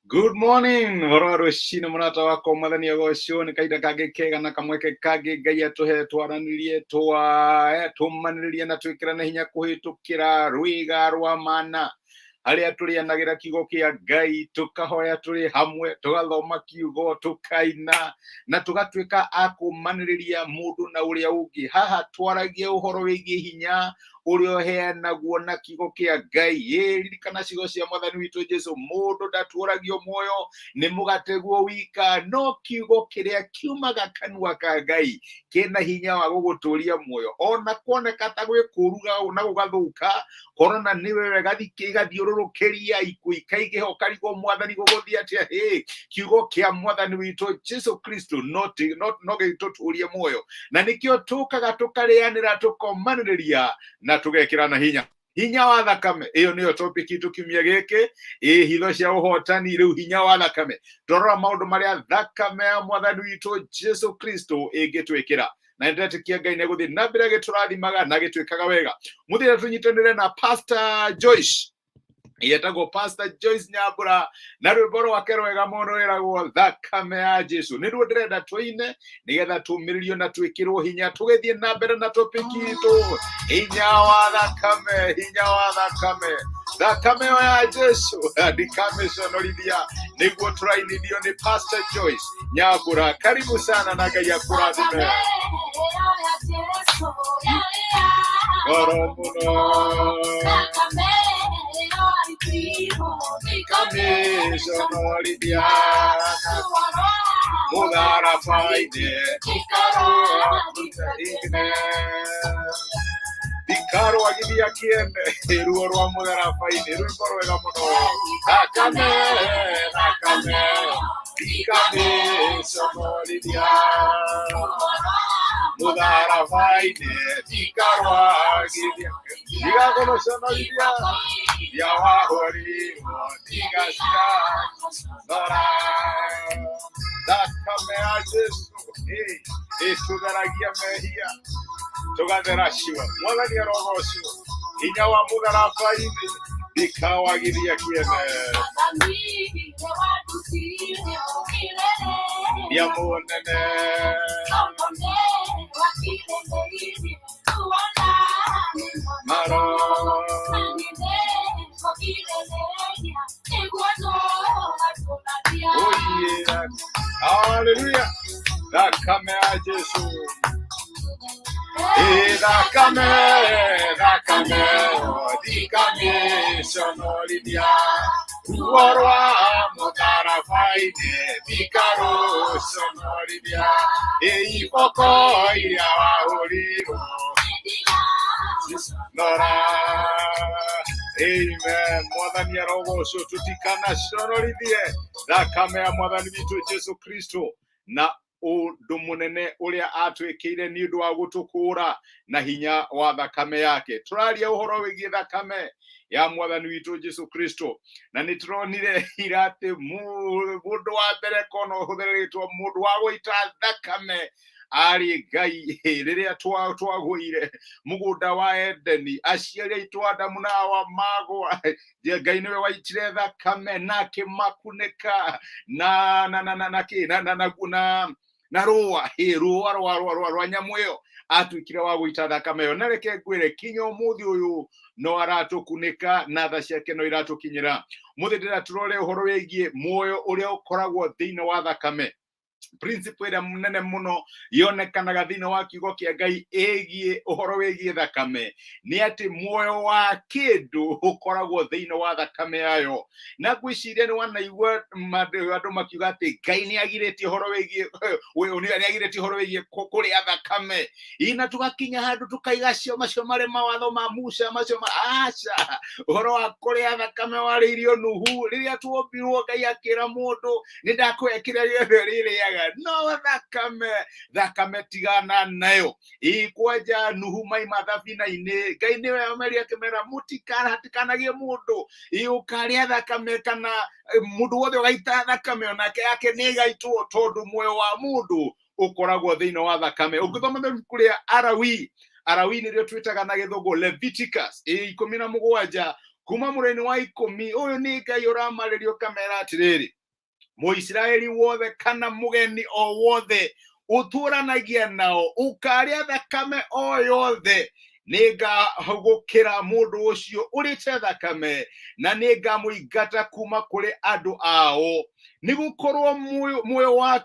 Good morning, ũhoro wa rũcinĩ mũrata wakwa mwathani agocwo nĩ kahinda kangĩ kega na kamweke kangĩ Ngai atũhe twaranĩrie tũmanĩrĩrie na twĩkĩrane hinya kũhĩtũkĩra rwĩga rwa mana harĩa tũrĩanagĩra kiugo kĩa Ngai, tũkahoya tũrĩ hamwe, tũgathoma kiugo, tũkaina na tũgatuĩka a kũmanĩrĩria mũndũ na ũrĩa ũngĩ. Haha twaragia ũhoro wĩgiĩ hinya ũrĩa ũheanagwo na kiugo kĩa Ngai. Ĩ ririkana ciugo cia mwathani witũ Jesu, mũndũ ndatũragio muoyo nĩ mũgate guo wika, no kiugo kĩrĩa kiumaga kanua ka Ngai kĩna hinya wa gũgũtũria muoyo. Ona kuoneka ta gwĩ kũũru na gũgathũka, korona nĩwe wega ĩgathiũrũrũkĩria ikuũ ikaingĩha ũkarigwo mwathani gũgũthiĩ atĩa. Ĩ kiugo kĩa mwathani witũ Jesu Kristo no gĩtũtũrie muoyo, na nĩkĩo tũkaga tũkarĩanĩra, tũkomanĩrĩria na tũgekĩrana hinya. Hinya wa thakame, ĩyo nĩyo topic itũ kiumia gĩkĩ. Ĩ hitho cia ũhotani rĩu, hinya wa thakame. Twarora maũndũ marĩa thakame ya mwathani witũ Jesu Kristo ĩngĩtwĩkĩra, na nĩndetĩkia Ngai nĩegũthiĩ na mbere agĩtũrathimaga na agĩtwĩkaga wega. Mũthenya tũnyitanĩre na Pastor Joyce, yetagwo Pastor Joyce Nyambura, na rwĩmbo rwake rwega mũno rwĩragwo Thakame ya Jesu. Nĩruo ndĩrenda tũine nĩgetha tũmĩrĩrio na twĩkĩrwo hinya tũgĩthiĩ na mbere na topic itũ, hinya wa thakame, hinya wa thakame, thakame ĩyo ya Jesu ndikamĩconorithia. Nĩguo tũrainithio nĩ Pastor Joyce Nyambura. Karibu sana na Ngai akũrathime. Goro mũno kamĩconorithia mũtharaba-inĩ ndikarwagithia kĩene ruo rwa mũtharaba-inĩ. Rwĩmbo rwega mũno. Thakame, thakame ndikamĩconorithia mũtharaba-inĩ ndikarwagithia ndigakũconorithia ya wahũrirwo ndigacanora. Thakame ya Jesu ĩtũtheragia mehia tũgathera ciugo. Mwathani arogocwo. Hinya wa mũtharaba-inĩ ndikawagithia kĩene ya mũnene. Maro. Oh yeah. Hallelujah. Thakame ya Jesu. Ĩ thakame, thakame, ndikamĩconorithia. Ruo rwa mũtharaba-inĩ ndikarũconorithia. Ĩ iboko iria wahũrirwo nora. Amen. Mwathani arogocwo. Tutikanaconorithie thakame ya mwathani witũ Jesu Kristo na ũndũ mũnene ũrĩa atwĩkĩire nĩ ũndũ wa gũtũkũũra na hinya wa thakame yake. Tũraria ũhoro wĩgiĩ thakame ya mwathani witũ Jesu Kristo, na nĩ tũronire ira atĩ mũndũ wa mbere kona ũhũthĩre rĩtwa mũndũ wa gũita thakame arĩ Ngai rĩrĩa twagũire mũgũnda wa Edeni, aciari aitũ Adamu na Hawa magwa, Ngai nĩwe waitire thakame na akĩmakunĩka na na na na na kĩ na na na na na rũa ĩ rũa rwa rwa rwa rwa nyamũ ĩyo atuĩkire wa gũita thakame ĩyo. Na reke ngwĩre, kinya ũmũthĩ ũyũ no aratũkunĩka na tha ciake no iratũkinyĩra. Mũthĩ ndĩra tũrore ũhoro wĩgiĩ muoyo ũrĩa ũkoragwo thĩinĩ wa thakame. Principle ĩrĩa nene mũno yonekanaga thĩinĩ wa kiugo kĩa Ngai ĩgiĩ ũhoro wĩgiĩ thakame nĩ atĩ muoyo wa kĩndũ ũkoragwo thĩinĩ wa thakame yayo. Na ngwĩciria nĩ wanaigua andũ makiuga atĩ Ngai nĩ agirĩtie ũhoro wĩgiĩ nĩ agirĩtie ũhoro wĩgiĩ kũrĩa thakame. Ina tũgakinya handũ tũkaiga cio macio marĩ mawatho ma Musa macio ma aca. Ũhoro wa kũrĩa thakame warĩirio Nuhu rĩrĩa tuombirwo. Ngai akĩra mũndũ, nĩ ndakũhe kĩrĩa gĩothe ũrĩrĩaga, no thakame, thakame tigana nayo. Ĩ kwanja Nuhu maima thabina-inĩ, Ngai nĩwe amerie akĩmera mũtikanagie mũndũ ĩ ũkarĩa thakame kana mũndũ wothe ũgaita thakame onake yake nĩ ĩgaitwo, tondũ muoyo wa mũndũ ũkoragwo thĩinĩ wa thakame. Ũngĩthoma ibuku rĩa Arawi, Arawi nĩrĩo twĩtaga na gĩthũngũ Leviticus, ĩ 17 kuma mũraini wa 10, ũyũ nĩ Ngai ũramarĩria ũkamera atĩrĩrĩ. Mũisiraeli wothe kana mũgeni o wothe ũtũranagia nao ũkarĩa thakame o yothe, nĩngahũgũkĩra mũndũ ũcio ũrĩte thakame, na nĩngamũingata kuma kũrĩ andũ ao. Nĩgũkorwo muoyo wa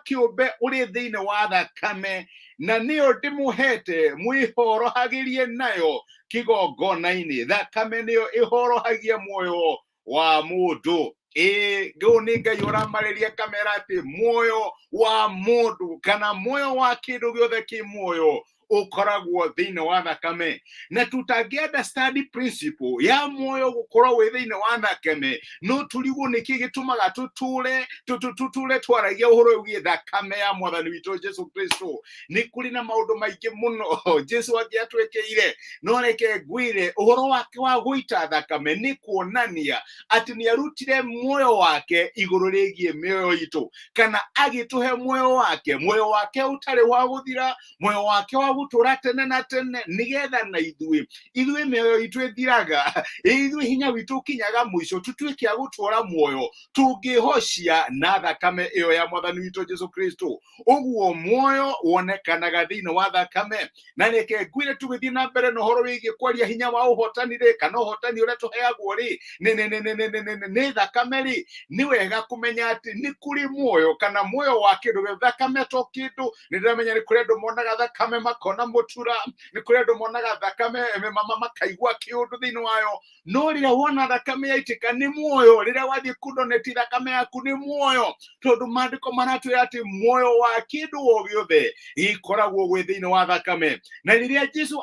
kĩũmbe ũrĩ thĩinĩ wa thakame, na nĩyo ndĩmũhete mwĩhorohagĩrie nayo kĩgongona-inĩ. Thakame nĩyo ĩhorohagia muoyo wa mũndũ. Ĩĩ, ũyũ nĩ Ngai ũramarĩria kamera atĩ muoyo wa mũndũ kana muoyo wa kĩndũ gĩothe kĩ muoyo ũkoragwo thĩinĩ wa thakame. Na tũtangĩ understand principle ya muoyo gũkorwo wĩ thĩinĩ wa thakame, no tũrigwo nĩkĩ gĩtũmaga tũtũre tũtũre twaragia ũhoro wĩgiĩ thakame ya mwathani witũ Jesu Kristo. Nĩ kũrĩ na maũndũ maingĩ mũno Jesu angĩatwĩkĩire, no reke ngwĩre ũhoro wake wa gũita thakame nĩ kuonania atĩ nĩ arutire muoyo wake igũrũ rĩgiĩ mĩoyo itũ, kana agĩtũhe muoyo wake, muoyo wake ũtarĩ wa gũthira, muoyo wake wa gũtũra tene na tene, nĩgetha na ithuĩ ithuĩ mĩoyo itũ ĩthiraga, ithuĩ hinya witũ ũkinyaga mũico, tũtuĩke a gũtũra muoyo tũngĩhocia na thakame ĩyo ya mwathani witũ Jesu Kristo. Ũguo muoyo wonekanaga thĩinĩ wa thakame. Na reke ngwĩre tũgĩthiĩ na mbere na ũhoro wĩgiĩ kwaria hinya wa ũhotani rĩ, kana ũhotani ũrĩa tũheagwo rĩ nĩ thakame rĩ, nĩ wega kũmenya atĩ nĩ kũrĩ muoyo kana muoyo wa kĩndũ gĩa thakame to kĩndũ. Nĩ ndĩramenya nĩ kũrĩ andũ monaga thakame makona mũtura, nĩ kũrĩ andũ monaga thakame makaigua kĩũndũ thĩinĩ wayo. No rĩrĩa wona thakame yaitĩka nĩ muoyo, rĩrĩa wathiĩ kũndoneti thakame yaku nĩ muoyo, tondũ maandĩko maratwĩra atĩ muoyo wa kĩndũ o gĩothe gĩkoragwo gwĩ thĩinĩ wa thakame. Na rĩrĩa Jesu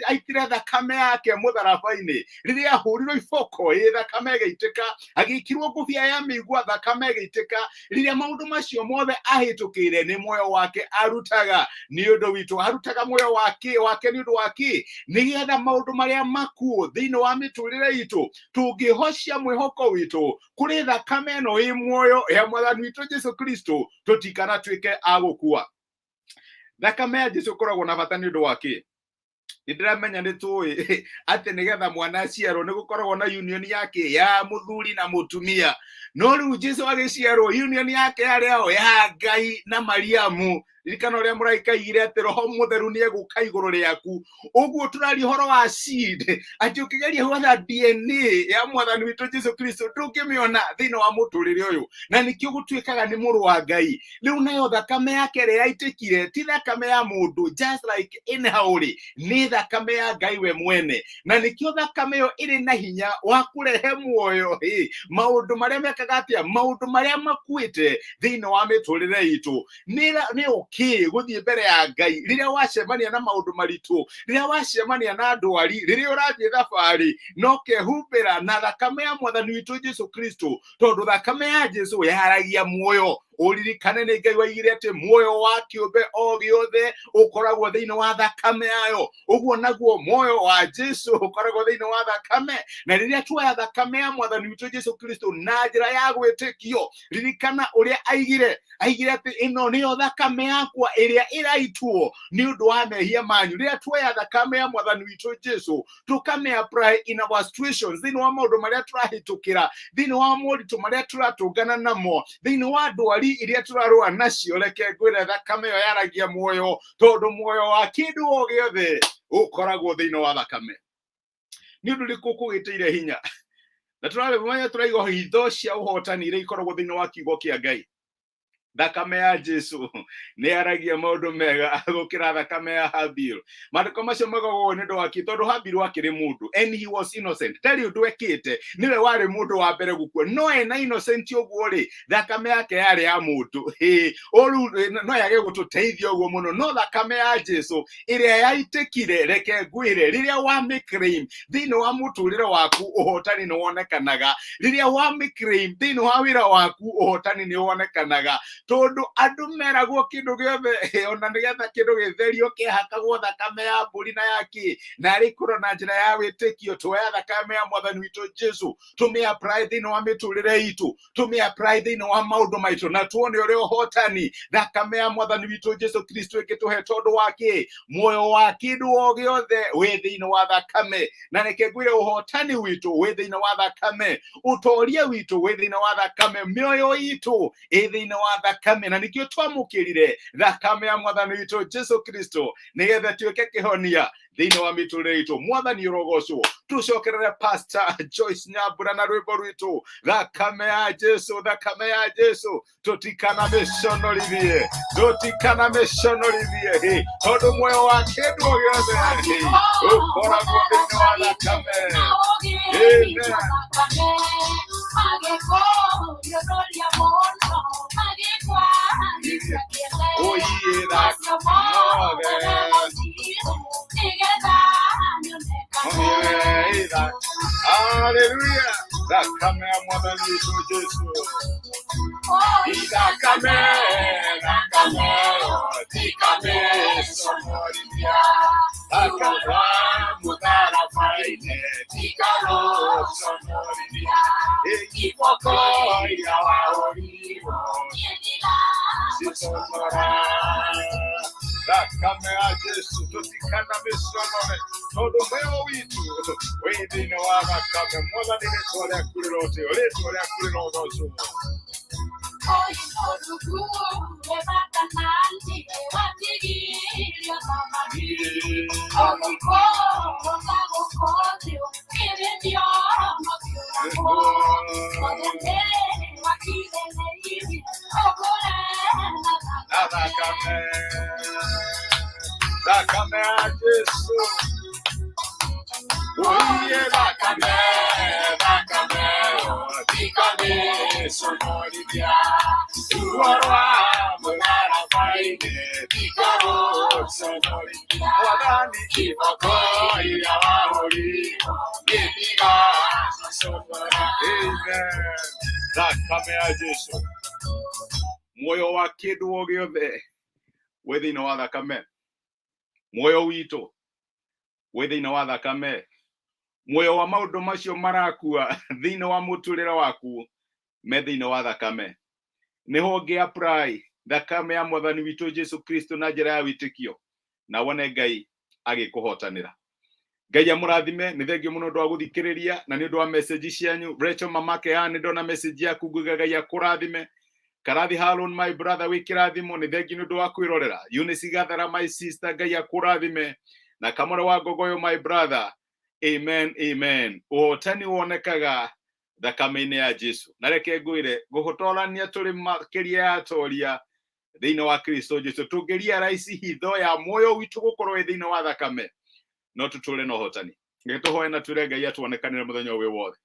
aitire thakame yake mũtharaba-inĩ, rĩrĩa ahũrirwo iboko, ĩ thakame ĩgĩitĩka, agĩkirwo ngũbia ya mĩigua, thakame ĩgĩitĩka, rĩrĩa maũndũ macio mothe ahĩtũkĩire, nĩ muoyo wake arutaga nĩ ũndũ witũ. Arutaga muoyo wake nĩ ũndũ wa kĩ? Nĩgetha maũndũ marĩa makuũ thĩinĩ wa mĩtũrĩre itũ, tũngĩhocia mwĩhoko witũ kũrĩ thakame ĩno ĩ muoyo ya mwathani witũ Jesu Kristo, tũtikanatuĩke a gũkua. Thakame ya Jesu ĩkoragwo na bata nĩ ũndũ wa kĩ? Nĩ ndĩramenya nĩ tũĩ atĩ nĩgetha mwana aciarwo nĩ gũkoragwo na union yake ya mũthuri na mũtumia. No rĩu Jesu agĩciarwo, union yake yarĩ ao ya Ngai na Mariamu. Ririkana ũrĩa mũraika aigire atĩ Roho Mũtheru nĩ egũka igũrũ rĩaku. Ũguo tũraria ũhoro wa seed, atĩ ũkĩgeria gwetha DNA ya mwathani witũ Jesu Kristo ndũngĩmĩona thĩinĩ wa mũtũrĩre ũyũ, na nĩkĩo gũtuĩkaga nĩ mũrũ wa Ngai. Rĩu nayo thakame yake ĩrĩa yaitĩkire ti thakame ya mũndũ, just like anyhow rĩ, nĩ thakame ya Ngai we mwene, na nĩkĩo thakame ĩyo ĩrĩ na hinya wa kũrehe muoyo. Ĩ maũndũ marĩa mekaga atĩa? Maũndũ marĩa makuĩte thĩinĩ wa mĩtũrĩre itũ nĩ okay gũthiĩ mbere ya Ngai rĩrĩa wacemania na maũndũ maritũ, rĩrĩa wacemania na ndwari, rĩrĩa ũrathiĩ thabarĩ, no kehumbĩra na thakame ya mwathani witũ Jesu Kristo, tondũ thakame ya Jesu yaragia muoyo. Ũririkane nĩ Ngai waigire atĩ muoyo wa kĩũmbe o gĩothe ũkoragwo thĩinĩ wa thakame yayo. Ũguo naguo muoyo wa Jesu ũkoragwo thĩinĩ wa thakame. Na rĩrĩa tuoya thakame ya mwathani witũ Jesu Kristo na njĩra ya gwĩtĩkio, ririkana ũrĩa aigire, aigire atĩ ĩno nĩyo thakame yakwa ĩrĩa ĩraitwo nĩ ũndũ wa mehia manyu. Rĩrĩa tuoya thakame ya mwathani witũ Jesu tũkame apply in our situations, thĩinĩ wa maũndũ marĩa tũrahĩtũkĩra, thĩinĩ wa moritũ marĩa tũratũngana namo, thĩinĩ wa ndwari iria tũrarũa nacio, reke ngwĩre thakame ĩyo yaragia muoyo, tondũ muoyo wa kĩndũ o gĩothe ũkoragwo thĩinĩ wa thakame. Nĩ ũndũ ũrĩkũ ũkũgĩtĩire hinya? Na tũrarĩmanya tũraiga hitho cia ũhotani iria ikoragwo thĩinĩ wa kiugo kĩa Ngai. Thakame ya Jesu nĩ yaragia maũndũ mega gũkĩra thakame ya Habil. Maandĩko macio maugagwo nĩ ũndũ wa kĩ? Tondũ Habil akĩrĩ mũndũ and he was innocent, ndarĩ ũndũ ekĩte, nĩwe warĩ mũndũ wa mbere gũkua, no ena innocent ũguo rĩ, thakame yake yarĩ ya mũndũ. Ĩ, ũru no yage gũtũteithia ũguo mũno, no thakame ya Jesu ĩrĩa yaitĩkire, reke ngwĩre, rĩrĩa wamĩclaim thĩinĩ wa mũtũrĩre waku, ũhotani nĩ wonekanaga. Rĩrĩa wamĩclaim thĩinĩ wa wĩra waku, ũhotani nĩ wonekanaga. Tondu andu meragwo kindu giothe ona nigetha kindu githerio kihakagwo thakame ya mburi na yaki na rikorwo na njira ya witikio. Tuoya thakame ya mwathani witũ Jesu, tũmĩ apply thĩinĩ wa mĩtũrĩre itũ, tũmĩ apply thĩinĩ wa maũndũ maitũ, na tuone ũrĩa ũhotani thakame ya mwathani witũ Jesu Kristo ĩngĩtũhe. Tondũ wa kĩ? Muoyo wa kĩndũ o gĩothe wĩ thĩinĩ wa thakame. Na reke ngwĩre, ũhotani witũ wĩ thĩinĩ wa thakame, ũtoria witũ wĩ thĩinĩ wa thakame, mĩoyo itũ ĩ thĩinĩ wa thakame. Na nĩkĩo twamũkĩrire thakame ya mwathani witũ Jesu Kristo, nĩgetha tuĩke kĩhonia thĩinĩ wa mĩtũrĩre itũ. Mwathani ũrogocwo. Tũcokerere Pastor Joyce Nyambura na rwĩmbo rwitũ, Thakame ya Jesu, thakame ya Jesu, tũtikana mĩconorithie, tũtikana mĩconorithie, tondũ muoyo wa kĩndũ o gĩothe ũkoragwo thĩinĩ wa thakame. Amen. Oiye thakame, oiye. Hallelujah. Thakame ya mwathani witũ Jesu. Thakame, thakame, tikamĩconorithia, thakame mũtharaba-inĩ, tikarũconorithia, iboko iria wahũrirwo ciconora. Thakame ya Jesu, tũtikanamĩconore, tondũ muoyo witũ wĩ thĩinĩ wa thakame. Mwathani, rĩtwa rĩaku rĩrotĩo, rĩtwa rĩaku rĩrogocwo. Thakame, thakame ya Jesu. Oiye thakame, thakame, tikamĩconorithia, ruo rwa mũtharaba-inĩ, tikarũconorithia. Mwathani, iboko iria wahũrirwo nĩtigaciconora. Amen. Thakame ya Jesu, muoyo wa kĩndũ o gĩothe wĩ thĩinĩ wa thakame. Muoyo witũ wĩ thĩinĩ wa thakame. Muoyo wa maũndũ macio marakua thĩinĩ wa mũtũrĩre waku me thĩinĩ wa thakame. Nĩho ũngĩ apply thakame ya mwathani witũ Jesu Kristo na njĩra ya wĩtĩkio, na wone Ngai agĩkũhotanĩra. Ngai amũrathime. Nĩ thengio mũno ũndũ wa gũthikĩrĩria na nĩ ũndũ wa message cianyu. Rachel mamake ya nĩ ndona message yaku, nguga Ngai akũrathime. Karathi Harun, my brother, wĩ kĩrathimo. Nĩ thengio nĩ ũndũ wa kwĩrorera. Eunice Gathara, my sister, Ngai akũrathime. Na Kamore wa Ngogoyo, my brother, amen, amen. Ũhotani wonekaga thakame-inĩ ya Jesu. Na reke ngwĩre, ngũhũtorania tũrĩ makĩria ya atoria thĩinĩ wa Kristo Jesu. Tũngĩria raici hitho ya muoyo witũ gũkorwo wĩ thĩinĩ wa thakame, no tũtũre na ũhotani. Reke tũhoe na twĩre Ngai atuonekanĩre mũthenya ũyũ wothe.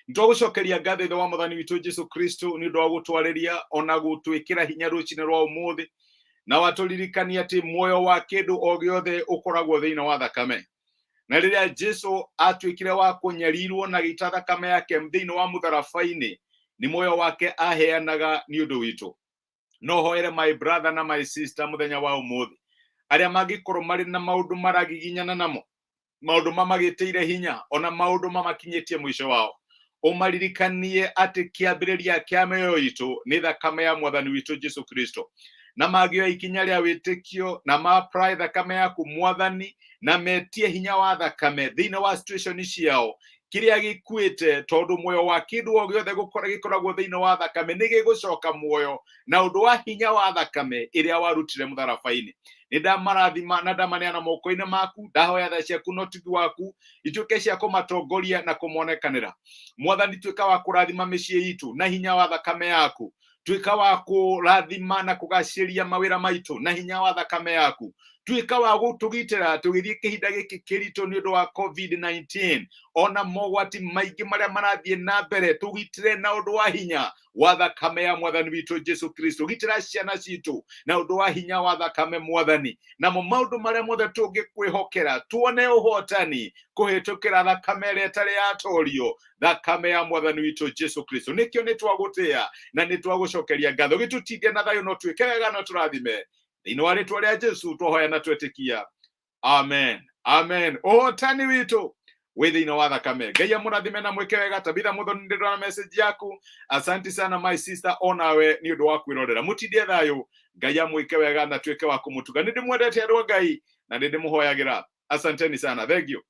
Nĩtwagũcokeria ngatho, Ithe wa mwathani witũ Jesu Kristo, nĩ ũndũ wa gũtwarĩria ona gũtwĩkĩra hinya rũcinĩ rwa ũmũthĩ, na watũririkania atĩ muoyo wa kĩndũ o gĩothe ũkoragwo thĩinĩ wa thakame. Na rĩrĩa Jesu atuĩkire wa kũnyarirwo na gĩita thakame yake thĩinĩ wa mũtharaba-inĩ, nĩ muoyo wake aheanaga nĩ ũndũ witũ. No hoere my brother na my sister mũthenya wa ũmũthĩ, arĩa mangĩkorwo marĩ na maũndũ maragiginyana namo, maũndũ mamagĩtĩire hinya, ona maũndũ mamakinyĩtie mũico wao. Ũmaririkanie atĩ kĩambĩrĩria kĩa mĩoyo itũ nĩ thakame ya mwathani witũ Jesu Kristo, na mangĩoya ikinya rĩa wĩtĩkio na ma-apply thakame yaku, mwathani, na metie hinya wa thakame thĩinĩ wa situation ciao, kĩrĩa gĩkuĩte, tondũ muoyo wa kĩndũ o gĩothe gĩkoragwo thĩinĩ wa thakame, nĩ gĩgũcoka muoyo na ũndũ wa hinya wa thakame ĩrĩa warutire mũtharaba-inĩ. Nĩ ndamarathima na ndamaneana moko-inĩ maku. Ndahoya tha ciaku na ũtugi waku ituĩke cia kũmatongoria na kũmonekanĩra. Mwathani, tuĩka wa kũrathima mĩciĩ itũ na hinya wa thakame yaku. Tuĩka wa kũrathima na kũgacĩria mawĩra maitũ na hinya wa thakame yaku. Tuĩka wa gũtũgitĩra tũgĩthiĩ kĩhinda gĩkĩ kĩritũ nĩ ũndũ wa COVID-19 ona mogwati maingĩ marĩa marathiĩ na mbere. Tũgitĩre na ũndũ wa hinya. Wa thakame ya Mwathani witũ Jesu Kristo. Gitĩra ciana citũ na ũndũ wa hinya wa thakame, Mwathani, namo maũndũ marĩa mothe tũngĩkwĩhokera tuone ũhotani kũhĩtũkĩra thakame ĩrĩa ĩtarĩ yatorio, thakame ya Mwathani witũ Jesu Kristo. Nĩkĩo nĩ twagũtĩa na nĩ twagũcokeria ngatho. Gĩtũtindie na thayũ, no twĩke wega, no tũrathime. Thĩinĩ wa rĩtwa rĩa Jesu twahoya na twetĩkia, amen, amen. Ũhotani witũ wĩ thĩinĩ wa thakame. Ngai amũrathime na mwĩke wega. Tabitha Muthoni, ndĩrona message yaku. Asanti sana, my sister, onawe nĩ ũndũ wa kwĩrorera. Mũtindie thayũ, Ngai amwĩke wega na tuĩke wa kũmũtuga. Nĩ ndĩmwendete, andũ a Ngai, na nĩ ndĩmũhoyagĩra. Asanteni sana, thank you.